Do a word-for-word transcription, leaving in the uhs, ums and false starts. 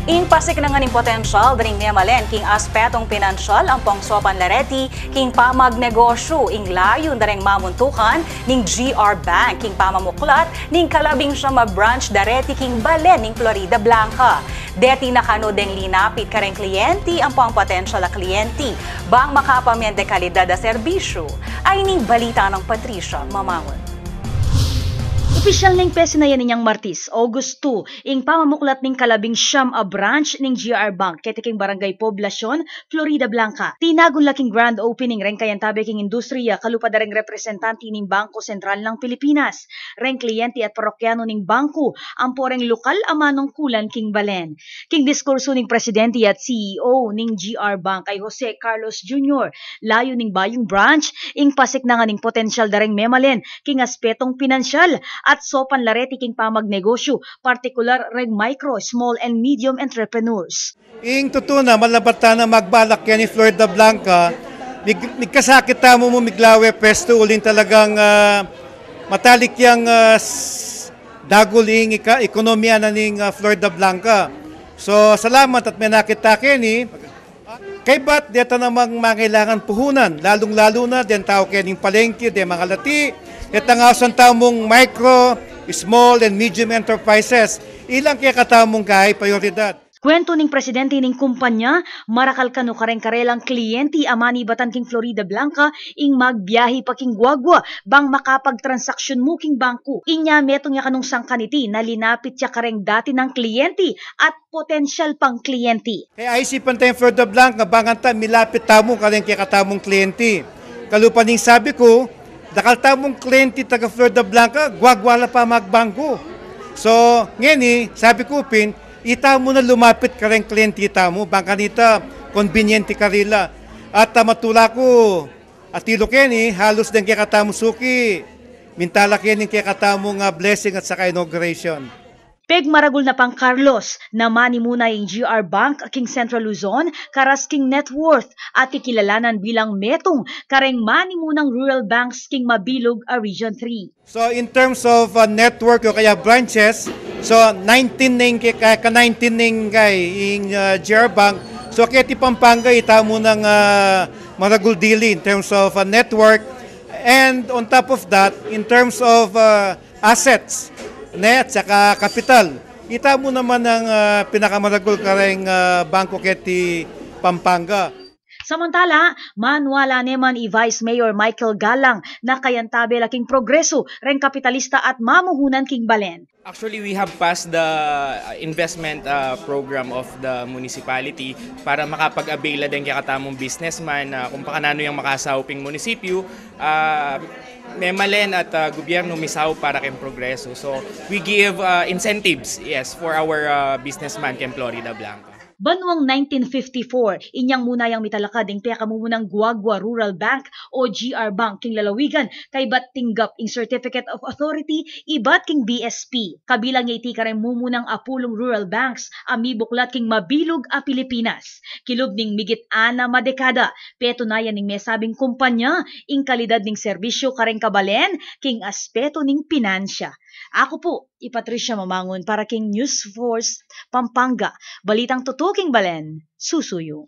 Ing pasiknangan ning potensyal da ring memalen king aspetong pinansyal ampong saupan la reti king pamagnegosyu ing layun da reng mamuntukan ning G R Bank king pamamuklat ning kalabing siyam a branch da reti king balen ning Floridablanca. Deti na kanu deng linapit kareng kliyenti ampong potensyal a kliyenti bang makapamende kalidad a serbisyu. Ay ning balita nang Patricia Mamangun. Opisyal neng pesinayan inyang Martis, August two, ing pamamuklat ning kalabing siyam a branch ning G R Bank keti king Barangay Poblacion, Floridablanca. Tinagun la king grand opening reng kayantabe king industriya kalupa da reng representante ning Bangko Sentral nang Pilipinas, reng kliyenti at parokyanu ning bangku, ampo reng lokal a manungkulan king balen. King diskursu ning presidente at C E O ning G R Bank a i Jose Carlos Junior, layun ning bayung branch ing pasiknangan ning potensyal da reng memalen king aspetong pinansyal at saupan la reti king pamagnegosyu, partikular reng micro, small and medium entrepreneurs. Ing tutu na, malabat tana magbalak keni Floridablanca, mig-, migkasakit tamu mu miglawe pwestu uling talagang, ah, matalik yang, ah, s-, dagul ing ika-, ekonomiya na ning, ah, Floridablanca. So, salamat at menakit ta keni. Kaybat deta namang mangailangan puhunan, lalung-lalu na deng tau kening palengke, deng mangalati, detang ausan tamung micro, small, and medium enterprises. Ilang kekatamung high prioridad. Kuwentu ning presidente ning kumpanya, marakal kanu kareng karelang kliyenti a manibatan king Floridablanca ing magbiahe pa king guagua bang makapagtransaksyon mu king bangku. Inya metung ya kanung sangkaniti na linapit ya kareng dati nang kliyenti at potensyal pang kliyenti. Kaya aisipan tayang Floridablanca, bang anta milapit tamu kareng kekatamung kliyenti. Kalupa ning sabi ku, dakal tamung kliyenti taga Floridablanca, guagua la pa magbangku. So, ngeni, sabi ku pin, itamu na lumapit kareng kliyenti tamu, bang kanita, konbinyente karila. At, ah, matula ku, atilu keni, halus deng kekatamung suki, minta la keni kekatamung, ah, blessing at saka inauguration. Pegmaragul na pang Carlos, na manimuna ing G R Bank king Central Luzon, karas king net worth, at kikilalanan bilang metung kareng manimunang rural banks king mabilug a Region three. So, in terms of, uh, network o kaya branches, so, nineteen na ing ke-, ka, ka nineteen na ing kay, ing, uh, G R Bank. So, keti Pampanga, itamu nang, uh, maragul dili in terms of, uh, network. And on top of that, in terms of, uh, assets, ne, at saka kapital, itamu naman ang, uh, pinakamaragul kareng, uh, bangko keti Pampanga. Samantala, manwala ne man i Vice Mayor Michael Galang na kayantabe la king progresu reng kapitalista at mamuhunan king balen. Actually, we have passed the, uh, investment, uh, program of the municipality para makapag-avail la deng kekatamung businessman, uh, kung pakananu yang makasaup ing munisipyu, uh, memalen at, uh, gubyernu misaup para keng progresu. So, we give, uh, incentives, yes, for our, uh, businessman keng Floridablanca. Banuang nineteen fifty-four, inyang muna yang mitalakad ing pekamumunang Guagua Rural Bank o G R Bank king lalawigan, kaybat tinggap ing Certificate of Authority ibat king B S P. Kabilang ya iti kareng mumunang apulung rural banks a mibuklat king mabilug a Pilipinas. Kilub ning migit anam a dekada, petunayan ning mesabing kumpanya ing kalidad ning serbisyu kareng kabalen king aspetu ning pinansya. Aku pu, i Patricia Mamangun para king News Force Pampanga, balitang tutuking balen, susuyu.